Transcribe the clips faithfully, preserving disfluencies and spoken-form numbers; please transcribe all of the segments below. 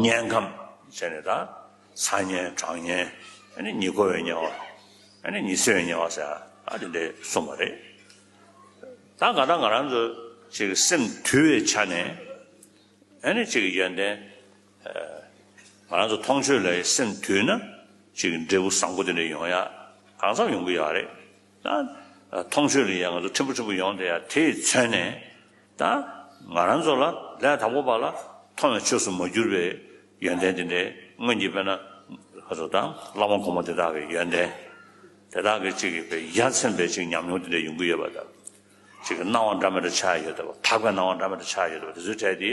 དམྱལ་ཁམས་བྱས་ནས་ད་ཚ་དམྱལ་གྲང་དམྱལ། ཨ་ནི་ཉི་ཁོ་བའི་དམྱལ་བ། ཨ་ནི་ཉི་ཚེ་བའི་དམྱལ་བ་ཟེར་ཨ་དེ་འདྲས་གསུངས་པ་རེད། ད་ག་ད་ང་རང་ཚོ་ཅིག་སེམས་དུལ་བའི་ཆ་ནས། ཨ་ནི་ཅིག་ཡོན་ཏན། ང་རང་ཚོ་མཐོང་ཆོས་ལ་སེམས་དུལ་ན་ཅིག་འབྲས་བུ་བཟང་པོ་དེ་འདྲ་ཡོང་ཡ་གང་འཚམ་ཡོང་གི་ཡོད་རེད། ད་མཐོང་ཆོས་ལ་ཡ་ང་ཚོ་ཕྲན་བུ་ཕྲན་བུ་ཡོང་བསྡད་ཡ་དེས་མཚོན་ནས། ད་ང་རང་ཚོ་ལ་ལས་དང་པོ་པ་ལ་མཐོང་བའི་ཆོས་སུ་མ་གྱུར་པའི་ཡོན་ཏན་དེ་འདྲའི་སྔོན་གྱི་དཔེར་ན་ཁ་ཚོ་དང་བླ་མ་གོང་མ་དེ་དག་གི་ཡོན་ཏན་དེ་དག་གི་ཅིག་གི་ཡ་མཚན་པའི་ཅིག་ཉམས་མྱོང་དེ་འདྲ་ཡོང་གི་ཡོད་པ་དང་། ཅིག་གི་སྣང་བ་འདྲ་མི་འདྲ་ཆགས་ཡོད་པ། དག་པའི་སྣང་བ་འདྲ་མི་འདྲ་ཆགས་ཡོད་པ་དེ་ཚོའི་གྲས་དེ།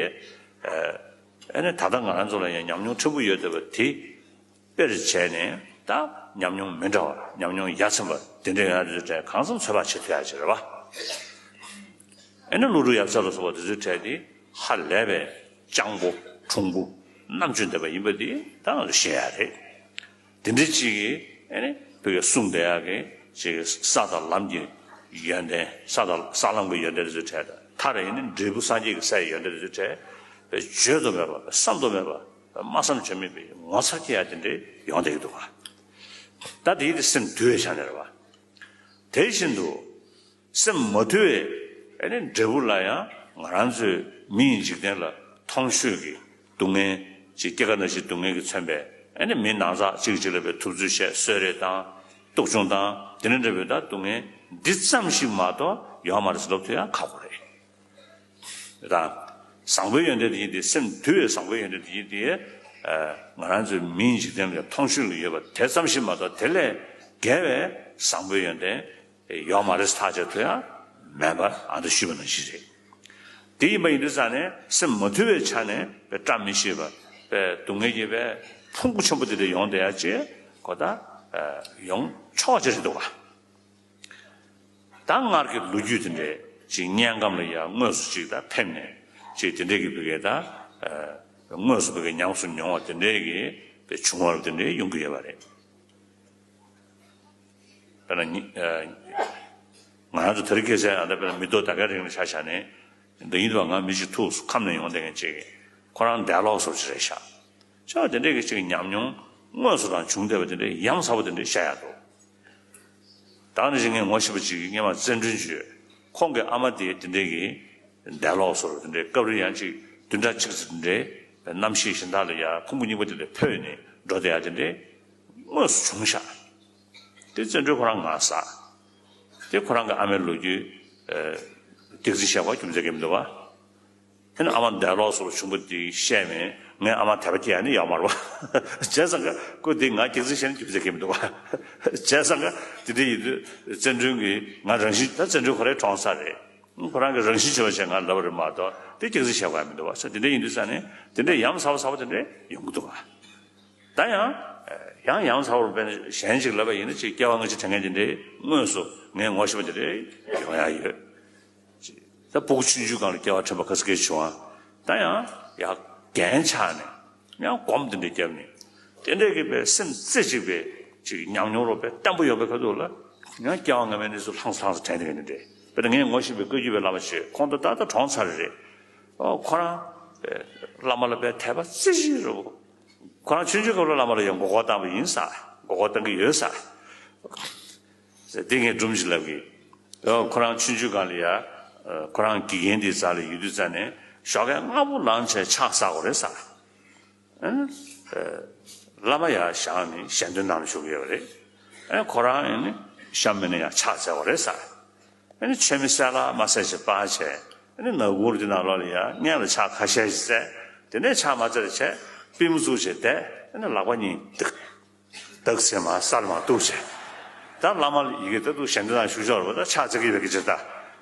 ཨ་ནི་ད་ལྟ་ང་རང་ཚོ་ལ་ཡང་ཉམས་མྱོང་ཕྲན་བུ་ཡོད་བསྡད་པ་དེ་དཔེར་བྱས་ནས་ད་ཉམས་མྱོང་མི་འདྲ་བ་ཉམས་མྱོང་ཡ་མཚན་པ་དེ་འདྲ་ཡོང་ཡ་དེ་ཚོའི་གྲས་གང་འཚམ་ཚོད་དཔག་བྱེད་ཐུབ་ཡ་ཅིག་རེད་བ། ཨ་ནི་ཀླུ་སྒྲུབ་ཡབ་སྲས་ལ་སོགས་པ་དེ་ཚོའི་གྲས་དེ་ཧ་ལས་པའི་སྤྱང་པོ་ཁྲུང་པོ་རྣམ་དཔྱོད་ལྡན་པ་ཡིན་པ་དེ་ད་ང་ཚོ་ཤེས་ཡ་རེད། དེ་འདྲ་ཅིག་གིས་ཨ་ནི་བོད་ཀྱི་གསུང་བསྡད་ཡག་གི་ཅིག་ས་དང་ལམ་གྱི་ཡོན་ཏན། ས་དང་ས་ལམ་གྱི་ཡོན་ཏན་དེ་ཚོའི་གྲས་དང་། མཐར་ཡིན་ནི་འབྲས་བུ་སངས་རྒྱས་ཀྱི་སའི་ཡོན་ཏན་དེ་ཚོའི་གྲས་བརྗོད་དུ་མེད་པ། བསམ་དུ་མེད་པ། སྨྲ་བསམ་བརྗོད་མེད་པའི་ངོ་མཚར་སྐྱེ་ཡ་དེ་འདྲ་ཡོང་བསྡད་ཀྱི་འདུག་ག་ད་དེ་ཡིན་དེ་སེམས་དུལ་བའི་ཆ་ནས་རེད་བ། དེ་བཞིན་དུ། སེམས་མ་དུལ་བའི་ཨ་ནི་འབྲས་བུ་ལ་ཡང་ང་རང་ཚོའི་མི་ཡི་འཇིག་རྟེན་ལ་མཐོང་ཆོས་ཀྱི་སྡུག་བསྔལ་ཅིག་སྐྱེ་རྒ་ན་འཆིའི་སྡུག་བསྔལ་གྱིས་མཚོན་པའི་ཨ་ནི་མི་ནང་ཚགས་གཅིག་གིས་གཅིག་ལ་བའི་ཐུབ་ཚོད་བྱས་གསོད་རེས་དང་། སྡུག་སྦྱོང་དང་། དེ་འདྲ་འདྲ་བའི་ད་སྡུག་བསྔལ་འདི་ཙམ་ཞིག་མ་གཏོགས་ཡོད་མ་རེད་ཟེར་ལབ་ཐུབ་ཡ་ཁག་པོ་རེད། དང་། བཟང་པོའི་ཡོན་ཏན་དེ་ཡིན་ཏེ། སེམས་དུལ་བའི་བཟང་པོའི་ཡོན་ཏན་དེ་ཡིན་ཏེ། ཨ། ང་རང་ཚོའི་མིའི་འཇིག་རྟེན་ལ་མཐོང་ཆོས་ལ་ཡོད་པ་དེ་ཙམ་ཞིག་མ་གཏོགས་དེ་ལས་བརྒལ་བའི་བཟང་པོའི་ཡོན་ཏན་ཡོད་མ་རེད། ཐག་བཅད་ཐུབ་ཡ་མེད་པ་ཨ་ནི་ཞུས་པ་ནང་བཞིན་རེད། དེ་ཡིན་པ་ཡིན་དུས་ཙང་ནས་སེམས་མ་དུལ་བའི་ཆ་ནས་དཔེ་བཀྲ་མི་ཤིས་པ། དཔེ་སྡུག་བསྔལ་གྱི་དཔེ་ཕུང་པོ་ཆེན་པོ་དེ་འདྲ་ཡོང་བསྡད་ཡ་ཅིག་གོ་ད་ཡོང་ཆོག་ཅིག་རེད་འདུག་ག་ད་སྔར་གྱི་ལོ་རྒྱུས་དེ་འདྲའི་ཅིག་དམྱལ་ཁམས་ལ་ཡང་དངོས་སུ་ཅིག་ད་ཕེབས་ནས་ཅིག་དེ་འདྲའི་གི་བི་གའི་ད་དངོས་སུ་བི་གའི་ཉམས་སུ་མྱོང་བ་དེ་འདྲའི་གི་བྱུང་བ་དེ་འདྲའི་ཡོང་གི་ཡོད་པ་རེད། དཔེར་ན་ཉི་ང་རང་ཚོ་དེ་རིང་ཁ་སང་ཨ་ད་དཔེར་ན་མི་ཐོག་ད་གའི་རིང་ལ་ཆ་བཞག་ནས་འདི་ཡིན་དུས་ང་མི་ཞིག་ཐུག་ཁམས་ནས་ཡོང་བསྡད་མཁན་ཅིག་གིས་ཁོ་རང་འདས་ལོག་སོར་ཅིག་རེད་ཤག་ཅོག་དེ་འདྲའི་གི་ཅིག་ཉམས་མྱོང་དངོས་སུ་རང་བྱུང་བསྡད་པ་དེ་འདྲའི་ཡ་མཚན་པོ་དེ་འདྲའི་བཤད་ཡ་འདུག་ད་ནི་ཅིག་ངས་ངོ་ཤེས་པ་ཅིག་གིས་སྔོན་མ་བཙན་སྒྲོན་བརྒྱུད། ཁོང་གི་ཨ་མ་དེ་དེ་འདྲའི་གི་འདས་ལོག་སོར་དེ་འདྲའི་སྐབས་རེ་ཡང་ཅིག་བདུན་ཕྲག་གཅིག་ཙམ་དེ་འདྲའི་རྣམ་ཤེས་གཞན་དག་ལ་ཡ་ཕུང་པོ་རྙིང་པ་དེ་འདྲ་འཕོས་ནས་འགྲོ་བསྡད་ཡ་དེ་འདྲའི་དངོས་སུ་བྱུང་ཤག་དེ་བཙན་སྒྲོན་ཁོ་རང་ངར་ཟ། དེ་ཁོ་རང་གི་ཨ་མའི་ལོ་རྒྱུས་སྡིག་ཅིག་བཤད་པ་རྒྱུ་མཚན་གང་ཡང་མི་འདུག་བ། ཨ་ནི་ཨ་མ་འདས་ལོག་སོར་བྱུང་བ་དེ་བཤད་མེད། ངས་ཨ་མ་དད་པ་སྐྱེ་ཡ་ནི་ཡོད་མ་རེད་བ། བྱས་ཙང་ཀ་ཁོ་དེ་ང་སྐྱག་རྫུན་བཤད་ན་རྒྱུ་མཚན་གང་ཡང་མི་འདུག་བ། བྱས་ཙང་ཀ་དེ་འདྲ་ཡིན་དུས་བཙན་སྒྲོན་གྱིས་ང་རང་བཞིན། ད་བཙན་སྒྲོན་ཁོ་རའི་གྲོངས་ཚར་རེད། ཁོ་རང་གི་རང་བཞིན་བྱས་པ་བྱས་ང་ལབ་པ་རེད་མ་གཏོགས་དེ་སྐྱག་རྫུན་བཤད་དགོས་ཡ་མི་འདུག་བ། ས་དེ་འདྲ་ཡིན་དུས་ས་ནས་དེ་འདྲ་ཡ་མཚན་པོ་ཚ་པོ་དེ་འདྲ་ཡོང་གི་འདུག་བ། ད་ཡང་ཡང་ཡ་མཚན་པོ་དཔེར་ན་གཞན་ཞིག་ལབ་པ་ཡིན་ན་ཅིག་སྐྱེ་བ་སྔ་ཕྱི་དྲན་མཁན་དེ་འདྲའི་དངོས་སུ་ངས་ངོ་ཤེས་པ་དེ་འདྲའི་ཡོང་ཡ་ཡོད། ད་ཕྲུ་གུ་ཆུང་ཆུང་སྒང་ལ་སྐྱེ་བ་དྲན་པ་ག་ཚོད་སྐད་ཆ་བྱུང་ཨ། ད་ཡང་ཡ་རྒན་ཆགས་ནས་ཡང་སྒོམ་དེ་འདྲ་བརྒྱབ་ནས་དེ་འདྲའི་གི་པའི་སེམས་རྩེ་གཅིག་པའི་ཅིག་ཉམས་མྱོང་རོ་པའི་བརྟན་པོ་ཡོད་པའི་ཁ་ཐུག་ལ་ཡང་སྐྱེ་བ་སྔ་མའི་གནས་ཚུལ་ལྷང་ལྷང་དྲན་དེ་གི་འདྲ། དཔེར་ན་ངས་ངོ་ཤེས་པའི་བཀའ་བརྒྱུད་པའི་བླ་མ་ཞིག་ཁོང་ད་ད་ལྟ་གྲོངས་ཚར་རེད། ཨོ་ཁོ་རང་བླ་མ་ལ་པའི་དད་པ་རྩེ་གཅིག་རེད། ཁོ་རང་ཆུང་ཆུང་སྐབས་ལ་བླ་མ་ལ་ཡང་མགོ་སྐོར་བཏང་བ་ཡིན་ས། མགོ་སྐོར་བཏང་གི་ཡོད་ས། དེ་ངས་སྒྲུང་ཞིག་ལབ་གི། ཨོ་ཁོ་རང་ཆུང་ཆུང་སྒང་ལ་ཡ། ཁོ་རང་དགེ་རྒན་དེའི་རྩ་ལ་ཡོད་དུས་རྩ་ནས་ཞོགས་ཀས་སྔ་པོ་ལངས་བྱས་ཕྱག་འཚལ་དགོས་རེད་ས། བླ་མ་ཡར་བཞེངས་ནས་ཞལ་འདོན་གནང་བཞུགས་ཡོད་པ་རེད། ཁོ་རང་ཡིན་ནི་གཤམ་མེད་ནས་ཡར་ཕྱག་འཚལ་བ་རེད་ས། མཆོད་མེ་གསལ་ལ་མ་གསལ་ཞིག་སྤར་བྱས། ནག་ཁུང་འདི་ནང་ལོགས་ལ་ཡར་སྔོན་ལ་ཕྱག་ཁ་ཤས་ཤིག་འཚལ། དེ་ནས་ཕྱག་མ་འཚལ་བྱས་པུས་མོ་བཙུགས་བྱས་བསྡད། ལག་པ་གཉིས་ཏིག་ཏག་བྱས་མར་ས་ལ་མར་གཏུགས་བྱས། ད་བླ་མ་ལ་ཡི་གེ་ད་དུང་ཞལ་འདོན་གནང་བཞུགས་ཤོར་བ་ད་ཕྱག་འཚལ་གི་ཡོད་པའི་སྐད་ཆ།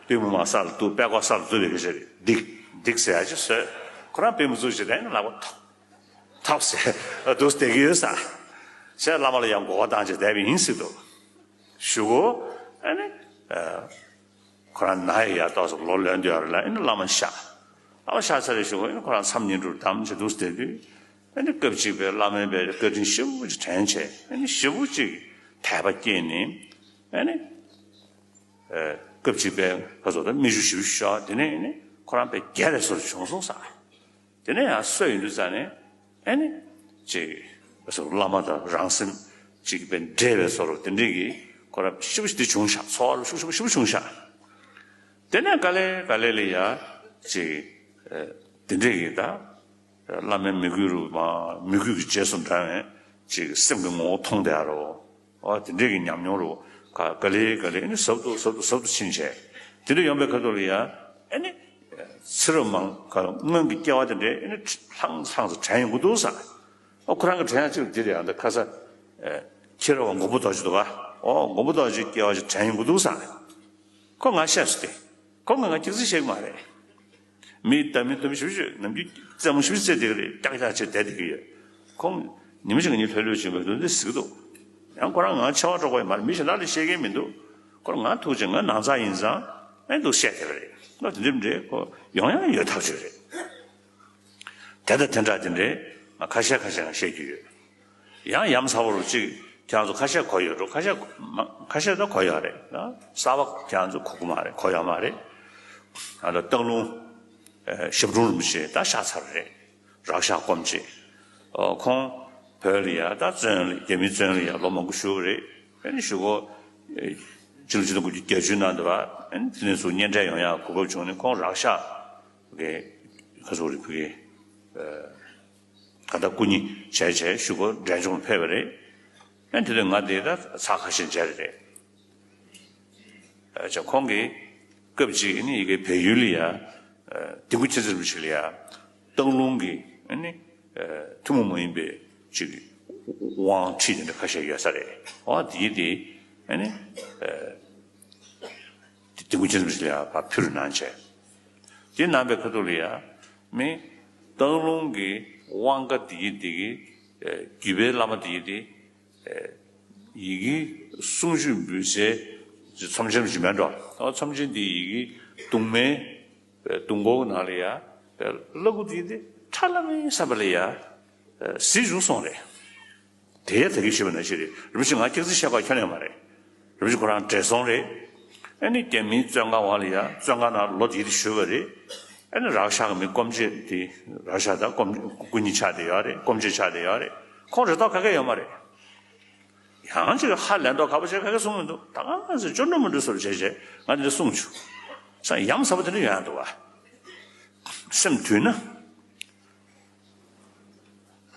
ད་པུས་མོ་མར་ས་ལ་གཏུགས། པད་ཀོ་ས་ལ་གཏུགས་པའི་སྐད་ཆ་རེད། ཏིག་ཏིག་ཟེར་ཡ་ཅིག་བཟོས། ཁོ་རང་པུས་མོ་བཙུགས་བྱས་བསྡད་ནས་ལག་པ་ཐོབ། ཐབས་ཟེར་འདུག་བསྡད་ཀྱི་ཡོད་ས། ཞེས་བླ་མ་ལ་ཡང་མགོ་སྐོར་བཏང་བྱས་བསྡད་པ་ཡིན་སྲིད་དོ། གཞུག་གུ་ཨ་ནི། ཁོ་རང་ན་ཡི་ཡར་ཏོག་ཙམ་ལོ་ལོན་དུས་ཨ་རི་ལ་ཨ་ནི་བླ་མ་གཤེགས། བླ་མ་གཤེགས་ཚར་རེ་གཞུག་གུ་ཨ་ནི་ཁོ་རང་མཚམས་བསྙེན་སྒྲུབ་བསྡམས་བྱས་འདུག་བསྡད་དུས། ཨ་ནི་སྐབས་གཅིག་པའི་བླ་མའི་པའི་བཀའ་དྲིན་ཞེ་པོ་ཅིག་དྲན་བྱས། ཨ་ནི་ཞེ་པོ་ཅིག་དད་པ་སྐྱེས་ནས། ཨ་ནི། སྐབས་གཅིག་པའི་ཁ་སོ་ད་མིག་ཆུ་ཞེ་པོ་ཤོར། དེ་ནས་ཨ་ནི་ཁོ་རང་པའི་རྒྱལ་ལ་སོར་བྱུང་སོང་ས། དེ་ནས་ཡང་སུ་ཡིན་དུས་ཙ་ནས། ཨེ་ནི། ཅིག་བླ་མ་དང་རང་སེམས་ཅིག་པའི་འདྲེས་པའི་བཟོ་འདྲ་དེ་འདྲས་ཀྱི་ཁོ་རང་ཞེ་པོ་ཞིག་དེ་བྱུང་ཤག་ཚོར་བ་ཞེ་པོ་ཞེ་པོ་བྱུང་ཤག་དེ་ནས་ག་ལེ་ག་ལེ་ལ་ཡ་ཅིག་དེ་འདྲས་ཀྱི་ད། བླ་མའི་མོས་གུས་རུ་མ་མོས་གུས་ཀྱི་རྗེས་སུ་འབྲང་བའི་ཅིག་སེམས་ཀྱི་ངོ་བོ་མཐོང་བསྡད་རོ། ཨོ་དེ་འདྲས་ཀྱི་ཉམས་མྱོང་རུ་ག་ག་ལེ་ག་ལེ་ཨེ་ནི་ཟབ་ཏུ་ཟབ་ཏུ་ཟབ་ཏུ་ཕྱིན་བྱས། དེ་འདྲ་ཡོང་པའི་ཁ་ཐུག་ལ་ཡ་ཨེ་ནི་ཚེ་རབས་མང་ག་སྔོན་གྱི་སྐྱེ་བ་དེ་འདྲས་ཨེ་ནི་ལྷང་ལྷང་ཙམ་དྲན་ཡོང་གི་འདུག་ས། ཨོ་ཁོ་རང་གི་དྲན་ཡག་ཅིག་འདི་རེད་ཨ། འདི་ཁ་ས་ཁྱེད་རང་མགོན་པོ་རྡོ་རྗེ་འདུག་ག་ཨོ་མགོན་པོ་རྡོ་རྗེ་སྐྱེ་བ་ཅིག་དྲན་ཡོང་གི་འདུག་ས། ཁོ་ང་ཤེས་སུ་སྟེ། ཁོ་ང་ང་སྐྱག་རྫུན་བཤད་གི་མ་རེད། མི་ད་མི་དུ་མི་ཞིབ་ཞིབ་ནམ་རྒྱུན་རྩེད་མོ་ཞིབ་རྩེད་བསྡད་གི་རེད། ཀྱག་ཀྱག་བྱས་བསྡད་བསྡད་གི་ཡོད། ཁོང་ཉི་མ་ཞིག་ངེད་གཉིས་ལྷོད་ལྷོད་བྱེད་དགོས་འདུག་འདི་ཟེར་གི་འདུག་ཡང་ཁོ་རང་ང་ཆེ་བ་སྒྲོག་པ་ཡིན་མ་རེད། མི་གཞན་དག་ལ་བཤད་མཁན་མི་འདུག་ཁོ་རང་ང་ཐུག་ཅིང་ང་ནང་ཚགས་ཡིན་ཙང་ཨེ་འདུག་བཤད་བསྡད་པ་རེད། ང་དེ་འདྲ་མི་འདྲ་ཁོ་ཡོང་ཡང་ཡོད་ཐག་ཆོད་རེད། དེ་དང་དེ་འདྲ་དེ་འདྲའི་ང་ཁ་ཤས་ཁ་ཤས་ང་བཤད་རྒྱུ་ཡོད། ཡང་ཡ་མཚར་པོ་རུ་གཅིག་ཁྱེད་རང་ཚོ་ཁ་ཤས་གོ་ཡོད་འགྲོ། ཁ་ཤས་མ་ཁ་ཤས་ད་གོ་ཡོད་རེད། གསར་པ་ཁྱེད་རང་ཚོ་གོ་གི་མ་རེད། གོ་ཡོད་མ་རེད། ཨ་ད་སྟག་ལུང་ཞབས་དྲུང་རིན་པོ་ཆེ་ད་ཤག་ཚར་རེད། རག་ཤག་སྐོམ་ཆེ། ཁོང་བོད་ལ་ཡ་ད་བཙོན་ལ་རྒྱ་མིའི་བཙོན་ལ་ཡ་ལོ་མང་པོ་བཞུགས་པ་རེད། ཨ་ནི་གཞུག་གུ་ཕྱི་ལོ་ཆིག་སྟོང་དགུ་བརྒྱ་བརྒྱད་ཅུ་ནང་དུ་བ་ཨ་ནི་དེ་ནས་ཚུར་གཉེན་འཕྲད་ཡོང་ཡ་གོ་སྐབས་བྱུང་ནས་ཁོང་རག་ཤག་གི་ཁ་སོག་རིག་པའི་ག་ད་སྐུ་ཉིད་བྱས་བྱས་གཞུག་གུ་འབྲས་ལྗོངས་ལ་ཕེབས་པ་རེད། ཨ་དེ་དུས་ང་དེ་ད་ཚར་ཁ་ཤས་མཇལ་རེད། ཨ་ཅག་ཁོང་གིས་སྐབས་གཅིག་ནི་ཡི་གེ་བལ་ཡུལ་ལ་ཡ་ཨ་ལྡིང་སྐུ་མཁྱེན་བརྩེ་རིན་པོ་ཆེ་ལ་ཡ་སྟག་ལུང་གི་ཨ་ནི་ཨ་ཐུན་མོང་མ་ཡིན་པའི་ཅིག་དབང་ཁྲིད་དེ་འདྲ་ཁ་ཤས་ཡོད་ས་རེད། འོ་དེ་དེ་ཨ་ནི་ཨ་ལྡིང་སྐུ་མཁྱེན་བརྩེ་རིན་པོ་ཆེ་ལ་ཡ་ཕར་ཕུལ་གནང་བྱས། དེ་གནང་པའི་ཁ་ཐུག་ལ་ཡ་མི་སྟག་ལུང་གི་དབང་བཀའ་དེ་གི་དེ་གི་ཨ་བརྒྱུད་པའི་བླ་མ་དེ་གི་དེ། ཡི་གེ་གསུང་ཆོས་འབུལ་སའི་ཚོམས་ཆེན་ཅིག་མེད་འགྲོ། ཨ་ཚོམས་ཆེན་འདི་ཡི་གེ་གདུང་མའི་གདུང་སྒོ་ནང་ལ་ཡ་བླ་སྐུ་འདི་འདི་ཁྲ་ལམ་མེ་ས་པ་ལ་ཡ་གཟིགས་བྱུང་སོང་རེད། དེ་ཡ་ད་གིན་ཞུས་པ་ནང་བཞིན་རེད། རིན་པོ་ཆེ་ང་སྐྱག་རྫུན་བཤད་པ་ཁྱོན་ནས་མ་རེད། རིན་པོ་ཆེ་ཁོ་རང་བགྲེས་སོང་རེད། ཨ་ནི་རྒྱ་མིའི་བཙོན་ཁང་བ་ལ་ཡ་བཙོན་ཁང་ནང་ལོ་དེ་དེ་བཞུགས་པ་རེད། ཨ་ནི་རག་ཤག་གི་མི་སྐོམ་ཆེ་དེ་རག་ཤག་ད་སྐོམ་སྐུ་ཉིད་ཆགས་བསྡད་ཡོད་རེད། སྐོམ་ཆེ་ཆགས་བསྡད་ཡོད་རེད། ཁོང་རེ་དོགས་ག་གེ་ཡོད་མ་རེད། ཡང་ཅིག་ཧ་ལས་མདོག་ཁ་པོ་བྱས་ག་གེ་གསུང་མི་འདུག་ད་ག་ཟེ་ཅོ་འགྲོ་མི་འགྲོ་སོར་བྱས་བྱས་ང་འདི་འདྲ་གསུང་བྱུང་། ས་ཡ་མཚར་པོ་དེ་འདྲ་ཡོང་ཡ་འདུག་བ། སེམས་དུལ་ན།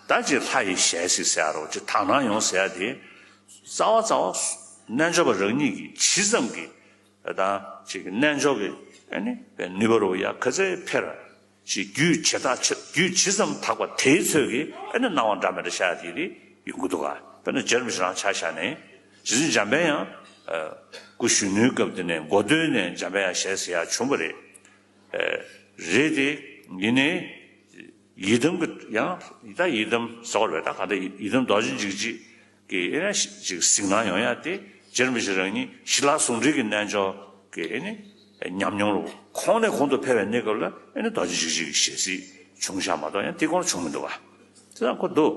ད་ཅིག་ལྷ་ཡི་ཞལ་གཟིགས་ཟེར་ཡ་རོ་ཅིག་དག་སྣང་ཡོང་ཟེར་ཡ་དེ། རྩ་བ་རྩ་བ་རྣལ་འབྱོར་པ་རང་ཉིད་ཀྱིས་ཇི་ཙམ་གྱིས་ད་ཅིག་རྣལ་འབྱོར་གྱི་ཨ་ནི་ནུས་པ་རུ་ཡ་ག་ཚད་འཕེལ། ཅིག་རྒྱུད་ཇི་ལྟ་ཇི་རྒྱུད་ཇི་ཙམ་དག་པ་དེའི་ཚོད་ཀྱིས་ཨ་ནི་སྣང་བ་འདྲ་མི་འདྲ་ཤར་ཡ་དེ་རེད་ཡོང་གི་འདུག་ག་དཔེར་ན་རྗེ་རིན་པོ་ཆེ་རང་ཆ་བཞག་ནས་རྗེ་བཙུན་འཇམ་དཔལ་དབྱངས་སྐུ་གཞོན་ནུའི་སྐབས་དེ་ནས་འགོ་སྟོད་ནས་འཇམ་དཔལ་དབྱངས་ཞལ་གཟིགས་ཡ་བྱུང་བ་རེད། རེད་དེ་ཡིན་ནའི་ཡི་དམ་གྱི་ཡང་ད་ཡི་དམ་ཟེར་བ་རེད། ད་ག་ད་ཡི་དམ་རྡོ་རྗེ་འཇིགས་བྱེད་ཀྱི་ཨེ་ཅིག་གཟིགས་སྣང་ཡོང་ཡ་དེ་རྗེ་རིན་པོ་ཆེ་རང་ཉིད་ཞི་ལྷག་ཟུང་འབྲེལ་གྱི་རྣལ་འབྱོར་གྱི་ཨེ་ནི་ཉམས་མྱོང་རུ་གོང་ནས་གོང་དུ་འཕེལ་བའི་གནས་སྐབས་ལ་ཨེ་ནི་རྡོ་རྗེ་འཇིགས་བྱེད་ཀྱི་ཞལ་གཟིགས་བྱུང་ཤག་མ་གཏོགས་ཡང་དེ་གོང་ལ་བྱུང་མི་འདུག་བ། དེ་ཙང་ཁོ་འདུག་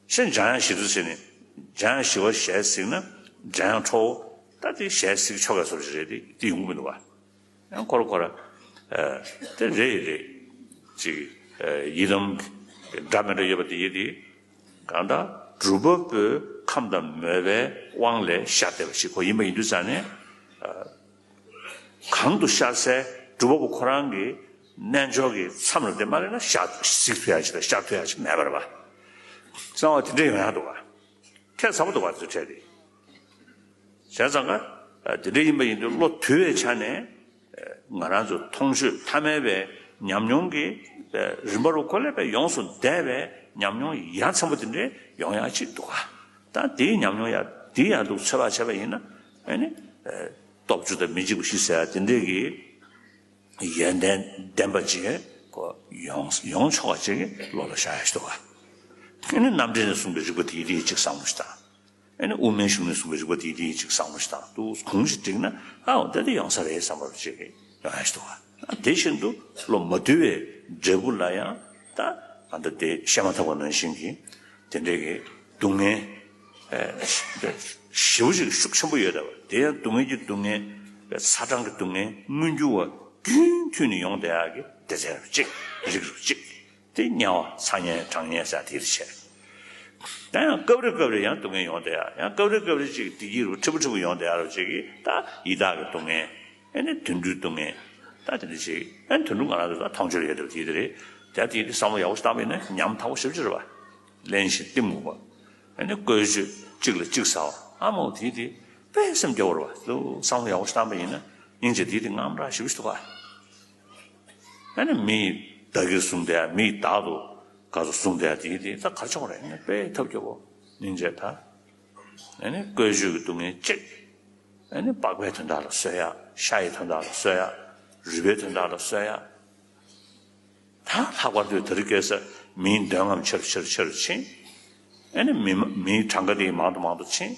ཤེས་འཇམ་དབྱངས་ཞི་ཁྲོ་ཟེར་ནས་འཇམ་དབྱངས་ཞི་བར་ཞལ་གཟིགས་ན་འཇམ་དབྱངས་ཁྲོ་བོ་ད་དེ་ཞལ་གཟིགས་ཆོག་ག་སོར་ཞིག་རེད་དེ་དེ་ཡོང་གི་མི་འདུག་བ། ཡང་ཁོ་ར་ཁོ་ར། ཨ་དེ་རེད་རེད། ཅིག་ཨ་ཡི་དམ་འདྲ་མི་འདྲ་ཡོད་པ་དེ་ཡིན་དེ། གང་ལྟར་སྒྲུབ་པ་པོའི་ཁམས་དང་མོས་པའི་དབང་ལས་ཤར་བསྡད་པ་ཞིག་ཁོ་ཡིན་པ་ཡིན་དུས་ཙང་ནས། ཨ་གང་དུ་ཤར་སའི་སྒྲུབ་པ་པོ་ཁོ་རང་གི་རྣལ་འབྱོར་གྱི་མཚམས་ལ་དེ་མ་རེད་ན་ཤར་གཟིགས་ཐུབ་ཡ་ཞིག་དང་ཤར་ཐུབ་ཡ་ཞིག་མེད་པ་རེད་པ། གསང་བ་དེ་འདྲ་ཡོང་ཡ་འདུག་བ། ཁྱད་མཚར་པོ་འདུག་བ་དེ་ཚོ་འཕྲད་དེ། བྱས་ཙང་ཀ་དེ་འདྲ་ཡིན་པ་ཡིན་དུས་བློ་དུལ་བའི་ཆ་ནས་ང་རང་ཚོ་མཐོང་ཆོས་ཐ་མལ་པའི་ཉམས་མྱོང་གི་རིམ་པ་རུ་ཁོ་ལས་པའི་ཡོངས་སུ་འདས་པའི་ཉམས་མྱོང་ཡ་མཚན་པོ་དེ་འདྲའི་ཡོང་ཡ་ཅིག་འདུག་ག་ད་དེའི་ཉམས་མྱོང་ཡ་དེའི་ཡ་འདུག་ཚོད་དཔག་བྱས་པ་ཡིན་ན་ཨ་ནི་སྟོབས་བཅུ་དང་མི་འཇིགས་པ་བཞི་ཟེར་ཡ་དེ་འདྲའི་གི་ཡོན་ཏན་ལྡན་པ་ཅིག་གོ་ཡོང་ཡོང་ཆོག་པ་ཅིག་གི་བློ་ལ་ཤར་ཡ་ཞིག་འདུག་ག་ཨ་ནི་རྣམ་འགྲེལ་ནས་གསུངས་པའི་རིགས་པ་དེའི་རིགས་ཅིག་བསམ་བློ་ཞིག་དང་། ཨ་ནི་དབུ་མའི་གཞུང་ནས་གསུངས་པའི་རིགས་པ་དེའི་རིགས་ཅིག་བསམ་བློ་ཞིག་དང་འདུག་གུང་ཞིག་བསྒྲིགས་ན་ཨའོ་ད་དེ་ཡོང་ས་རེད་བསམ་པ་ཅིག་ཡོང་ཡ་ཞིག་འདུག་ག་དེ་བཞིན་དུ་བློ་མ་དུལ་བའི་འབྲས་བུ་ལ་ཡང་ད་ང་ད་དེ་བཤད་མ་ཐག་པ་ནང་བཞིན་གྱི་དེ་འདྲའི་གི་སྡུག་བསྔལ་ཞེ་པོ་ཅིག་ཤུགས་ཆེན་པོ་ཡོད་པ་དེ་ཡང་སྡུག་བསྔལ་གྱི་སྡུག་བསྔལ་ཚ་གྲང་གི་སྡུག་བསྔལ་མངོན་གྱུར་བ་རྒྱུན་མཐུད་ནས་ཡོང་བསྡད་ཡག་གི་སྡེ་ཚན་རུ་གཅིག་རིགས་རུ་གཅིག་དེ་དམྱལ་བ་ཚ་དམྱལ་གྲང་དམྱལ་ཟེར་དེ་རུ་བྱས། ད་ཡང་སྐབས་རེ་སྐབས་རེ་ཡང་སྡུག་བསྔལ་ཡོང་བསྡད་ཡ། ཡང་སྐབས་རེ་སྐབས་རེ་ཅིག་བདེ་སྐྱིད་རུ་ཕྲན་བུ་ཕྲན་བུ་ཡོང་བསྡད་ཡ་རུ་ཅིག་གིས་ད་ཡི་དྭགས་ཀྱི་སྡུག་བསྔལ། ཨེ་ནི་དུད་འགྲོའི་སྡུག་བསྔལ། ད་དེ་འདྲ་ཅིག་ཨེ་ནི་དུད་འགྲོ་ང་རང་ཚོ་ད་མཐོང་ཆོས་ལ་ཡོད་བསྡད་པ་དེ་དེ་རེད། དེ་དེ་དེ་བསམ་བློ་ཡག་པོ་ཞིག་བཏང་བ་ཡིན་ན་ཉམ་ཐག་པོ་ཞེ་པོ་ཅིག་རེད་བ། གླེན་ཞིང་གཏི་མུག་པ། ཨེ་ནི་བཀོལ་སྤྱོད་གཅིག་ལ་གཅིག་ཟ་བ་ཨ་མོ་དེ་དེ་དཔེ་སེམས་སྐྱོ་བོ་རེད་བ། དུ་བསམ་བློ་ཡག་པོ་ཞིག་བཏང་བ་ཡིན་ན་སྙིང་རྗེ་དེ་དེ་དངངས་སྐྲག་ཞེ་པོ་ཞིག་འདུག་ག་ཨ་ནི་མི་ཡི་བདག་གིར་བཟུང་སྟེ་མི་ཡི་བདག་ཏུ་ག་ཚོད་བཟུང་སྟེ་དེ་དེ་ད་གར་ཆོག་རེད། ཨ་ནི་དཔེ་ཐབས་སྐྱོ་བོ་སྙིང་རྗེ་ད། ཨ་ནི་བཀོལ་སྤྱོད་ཀྱི་སྡུག་བསྔལ་གཅིག་ཨ་ནི་པགས་པའི་དོན་དག་ལ་གསོད་ཡ། ཤ་ཡི་དོན་དག་ལ་གསོད་ཡ། རུས་པའི་དོན་དག་ལ་གསོད་ཡ། ད་ལྷག་པར་དུ་དེ་རིང་ཁ་སང་མིའི་འདོད་རྔམ་ཆེ་རུ་ཆེ་རུ་ཆེ་རུ་ཕྱིན། ཨ་ནི་མི་མིའི་གྲངས་ཀ་དེ་མང་དུ་མང་དུ་ཕྱིན།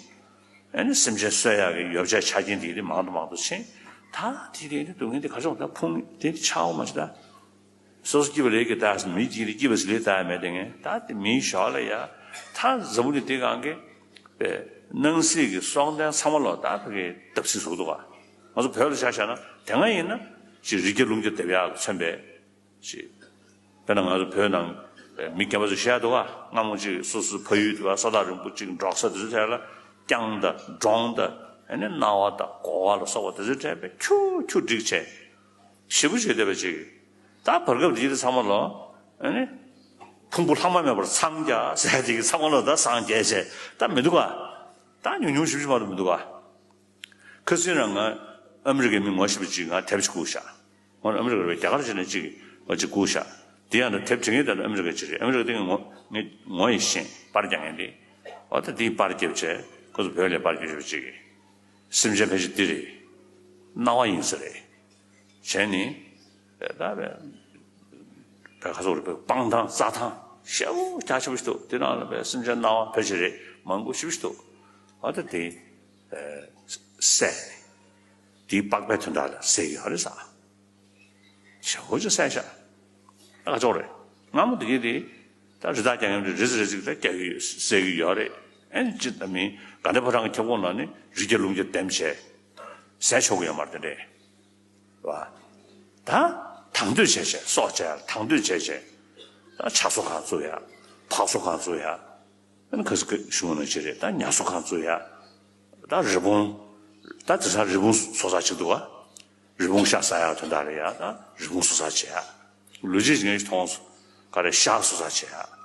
ཨ་ནི་སེམས་ཅན་གསོད་ཡག་གི་ཡོ་བྱད་ཆ་རྐྱེན་དེ་དེ་མང་དུ་མང་དུ་ཕྱིན། ད་དེ་དེ་དེ་སྡུག་བསྔལ་དེ་ག་ཚོད་ད་ཕུང་དེ་ཆའོ་མ་ཅི་ད། སོ་སོ་སྐྱིད་པ་ལས་ཀྱི་ལྟ་མི་སྐྱིད་ལས་སྐྱིད་པ་ཟིག་ལས་ལྟ་ཡ་མེད་དེ་ངས་ད་དེ་མིའི་ཞོར་ལ་ཡ་ད་འཛམ་བུ་གླིང་དེ་གང་གི་པའི་སྣང་སྲིད་ཀྱི་སྲོག་ལྡན་ཚང་མ་ལོ་ད་ཕ་གི་བརྡབ་གསིག་བཟོ་གི་འདུག་ག་ང་ཚོ་བོད་ལ་ཆ་བཞག་ན་དེ་སྔ་ཡིན་ན་ཅིག་རི་རྒྱ་ལུང་རྒྱ་བརྡབ་ཡག་གི་མཚོན་པའི་ཅིག་དཔེར་ན་ང་ཚོ་བོད་ནང་མི་རྒན་པ་ཚོ་བཤད་འདུག་ག་སྔ་མོ་ཅིག་སོ་སོའི་ཕ་ཡུལ་དུ་བ་ས་ཐག་རིང་པོ་ཅིག་འབྲོག་ས་དེ་ཚོའི་ཐད་ལ་རྐྱང་དང་འབྲོང་དང་ཨ་ནི་གནའ་བ་དང་གོ་བ་ལ་སོགས་པ་དེ་ཚོའི་གྲས་པའི་ཁྱུ་ཁྱུ་བསྒྲིགས་བྱས། ཞེ་པོ་བྱས་བསྡད་པ་ཅིག་ད་བར་སྐབས་འདི་ཚང་མ་ལོ། ཨ་ནི། ཕུང་པོ་ལྷག་མ་མེད་པར་འཚང་རྒྱ་ཟེར་དེ་གི་ཚང་མ་ལོ་ད་སངས་རྒྱས་བྱས་ད་མི་འདུག་ག་ད་ཉུང་ཉུང་ཞེ་པོ་ཅིག་མ་གཏོགས་མི་འདུག་ག་ཁ་སང་རང་ང་ཨ་མི་རི་ཀའི་མི་ངོ་ཤེས་པ་ཅིག་ང་དེབ་ཅིག་བསྐུར་ཤག་ང་ཨ་མི་རི་ཀ་རེད་པས་རྒྱ་གར་ཅིག་ནས་ཅིག་ང་ཅིག་བསྐུར་ཤག་དེ་ཡང་ན་དེབ་བྲིས་མཁན་དེ་ཨ་མི་རི་ཀ་ཅིག་རེད། ཨ་མི་རི་ཀ་དེ་ངོ་ངས་ངོ་ཡི་ཤེས་པར་རྒྱག་མཁན་དེ། འོ་ད་དེའི་པར་རྒྱབ་བྱས་ཁོ་ཚོ་བོད་ལ་པར་རྒྱབ་ཞེ་པོ་ཅིག་གིས། སེམས་ཅན་ཕལ་ཆེར་འདི་རེད། སྣང་བ་ཡིན་ས་རེད། བྱས་ནི། ད་བས། བས་ཁ་སོག་རེད་པས་སྤང་ཐང་རྩྭ་ཐང་ཞེ་པོ་རྒྱ་ཆེ་པོ་ཞིག་འདུག་དེ་ནང་ལ་བས་སེམས་ཅན་སྣང་བ་ཕལ་ཆེར་རེད་མང་པོ་ཞེ་པོ་ཞིག་འདུག་ཨ་ད་དེ། བསད། དེའི་པགས་པའི་དོན་དག་ལ་བསད་ཡོད་རེད་ས། ཞེ་པོ་ཅིག་བསད་ཤག་ཨ་ཅོག་རེད། སྔ་མོ་དེ་གའི་དེ། ད་རི་དྭགས་རྒྱག་མཁན་དེ་རི་ཙི་རི་ཙི་ད་རྒྱག་གི་ཡོད་བསད་ཀྱི་ཡོད་རེད། ཨེ་ཅི་ད་མིན་དགའ་ལྡན་ཕོ་བྲང་གི་ཁྱབ་ཁོངས་ནང་ནས་རི་རྒྱ་ལུང་རྒྱ་འདེམས་བྱས། བསད་ཆོག་གི་ཡོད་མ་རེད་དེ་འདྲས། བ། ད། དང་དོད་བྱས་བྱས་སྲོག་བཅད་ཡ་དང་དོད་བྱས་བྱས། ད་ཆ་གསོ་ཁང་བཙུགས་ཡ། ཕག་གསོ་ཁང་བཙུགས་ཡ། ཨ་ནི་ཁ་སི་ཁ་གཞུང་ནང་བྱས་རེད་ད་ཉ་གསོ་ཁང་བཙུགས་ཡ། ད་རི་བོང་། ད་དེང་སང་རི་བོང་གསོ་ས་ཅིག་འདུག་ག་རི་བོང་ཤ་ཟ་ཡག་དོན་དག་ལ་ཡ་ད་རི་བོང་གསོ་ས་བྱེད་ཡ། ལོ་རྒྱུས་ངས་མཐོང་སོང་། ག་རེ་ཤ་གསོ་ས་བྱེད་ཡ།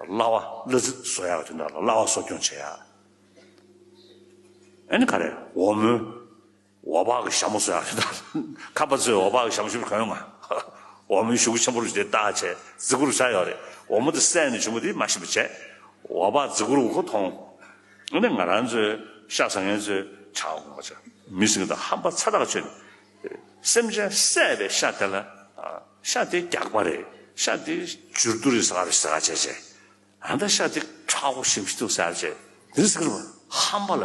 གླ་བ་གླ་རྩི་བཟོ་ཡག་དོན་དག་ལ་གླ་བ་གསོ་སྐྱོང་བྱེད་ཡ། ཨ་ནི་ག་རེ་འོ་མའི། འོ་བག་གི་ཞྭ་མོ་བཟོ་ཡག་དོན་དག་ཁམས་པ་ཚོས་འོ་བག་གི་ཞྭ་མོ་ཞིག་གོན་ཡོང་ང་། འོ་མའི་གཞུག་གུ་ཆེན་པོ་རུ་དེ་བཏགས་བྱས་རྫི་གུ་རུ་བཞག་ཡོད་རེད། འོ་མ་དེ་བསད་ནས་བྱུང་བ་དེ་མ་ཤི་བ་བྱས། འོ་བག་རྫི་གུ་རུ་ཁོ་མཐོང་། ཨ་ནི་ང་རང་ཚོའི་ཤ་ཟ་མཁན་ཚོས་ཆག་དགོངས་པ་ཆགས་མི་ཟིན་གི་དང་ཧམ་པ་ཚ་ཐག་ཆོད་ནས། སེམས་ཅན་བསད་པའི་ཤ་དེ་ལ། ཤ་དེ་རྒྱགས་པ་རེད། ཤ་དེ་བྱུར་དུ་རེད་ཟ་ག་རེད་ཟ་ག་བྱས་བྱས། ཨ་ད་ཤ་དེ་ཁྲག་པོ་ཞིམ་ཞིག་འདུག་ཟེར་བྱས་དེ་ཟེར་གི་རེད་པ་ཧམ་པ་ལ།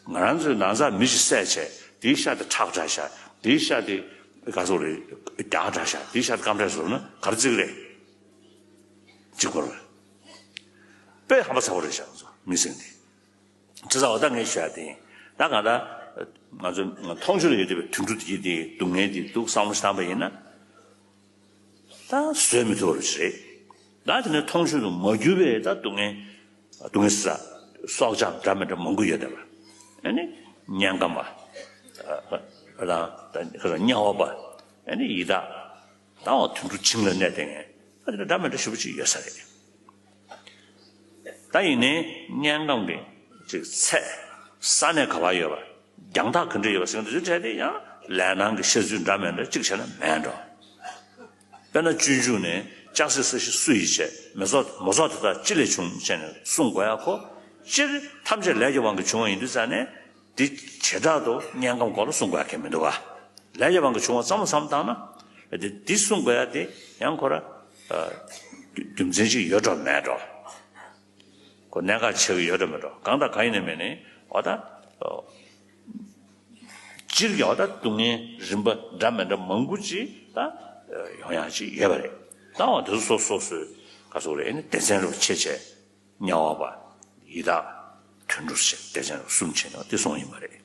ང་རང་ཚོའི་ནང་ཚགས་མི་ཞིག་བསད་བྱས་དེའི་ཤ་དེ་ཁྲག་འདྲ་ཤ་དེའི་ཤ་དེ་ག་ཚོད་རེད་རྒྱགས་འདྲ་ཤ་དེའི་ཤ་དེ་སྐམ་འདྲ་བཟོས་ན་ག་རེ་བརྩི་གི་རེད། གཅིག་པ་རེད། དཔེ་ཧམ་པ་ཚ་པོ་རེད་ཤག་ང་ཚོ་མི་སེམས་དེ། ཅི་ཟེར་བ་ད་ངས་ཞུ་ཡ་དེ་ཡིན། ད་གང་ལྟར། ང་ཚོ་མཐོང་ཆོས་ལ་ཡོད་བསྡད་པའི་དུད་འགྲོ་དེ་གྱིས་དེ་སྡུག་བསྔལ་དེ་འདུག་བསམ་བློ་ཞིག་བཏང་པ་ཡིན་ན། ད་བཟོད་མི་ཐུབ་པ་རེད། ད་དེ་ནས་མཐོང་ཆོས་དུ་མ་གྱུར་པའི་ད་སྡུག་བསྔལ། སྡུག་བསྔལ་ཟ། སྲོག་ཆགས་འདྲ་མི་འདྲ་མང་པོ་ཡོད་བསྡད་པ། ཨ་ནི། སྙན་ཁམས་པ། ཨ་ཨ་དང་ད་ཁ་སང་དམྱལ་བ་པ། ཨ་ནི་ཡི་དྭགས། ད་འོ་དུད་འགྲོ་བྱིངས་ལ་གནས་བསྡད་མཁན། ད་དེ་འདྲ་འདྲ་མི་འདྲ་ཞེ་པོ་ཅིག་ཡོད་ས་རེད། ད་ཡིན་ནའི་དམྱལ་ཁམས་ཀྱི་ཅིག་ཚད། ས་གནས་ག་པར་ཡོད་པ། རྒྱང་ཐག་ག་འདྲ་ཡོད་པ་ཟེར་མཁན་དེ་ཚོའི་གྲས་དེ་ཡང་ལས་སྣང་གི་བཤད་ཚུལ་འདྲ་མི་འདྲ་གཅིག་བྱས་ན་མེད་འགྲོ། དཔེར་ན་སྤྱོད་འཇུག་ནས་ལྕགས་སྲེག་ས་གཞི་སུ་ཡིས་བྱས། མེ་ཚོགས་མོ་ཚོགས་དེ་དག་ཅི་ལས་བྱུང་བྱས་ནས་གསུང་དགོས་ཡ་ཁོ། སྤྱིར་ཐམས་ཅད་ལས་ཀྱི་དབང་གིས་བྱུང་བ་ཡིན་དུས་ཙང་ནས་དེ་བྱེ་བྲག་ཏུ་དམྱལ་ཁམས་སྐོར་ལ་གསུང་དགོས་ཡ་གང་ཡང་མི་འདུག་ག་ལས་ཀྱི་དབང་གིས་བྱུང་བ་ཙམ་ལ་བསམ་བཏང་ན། དེ་འདི་གསུང་དགོས་ཡ་དེ་ཡང་ཁོ་ར། རྒྱུ་མཚན་ཅིག་ཡོད་འགྲོ་མེད་འགྲོ། ཁོ་གནད་འགག་ཆེ་གི་ཡོད་འགྲོ་མེད་འགྲོ་གང་དང་གང་ཡིན་ནའི་མིན་ནའི་འོ་ད། སྤྱིར་གྱི་འོ་ད་སྡུག་བསྔལ་རིམ་པ་འདྲ་མི་འདྲ་མང་པོ་ཅིག་ད་ཡོང་ཡག་ཅིག་ཡོད་པ་རེད། ད་འོ་དེ་ཚོ་སོ་སོ་སོའི་ག་ཚོད་རེད་ཨ་ནི་སྡེ་ཚན་རུ་ཕྱེ་བྱས་དམྱལ་བ་པ་ཡི་དྭགས་དུད་འགྲོ་བྱས་སྡེ་ཚན་རུ་གསུམ་ཕྱེ་ནས་དེ་སོང་ཡིན་པ་རེད།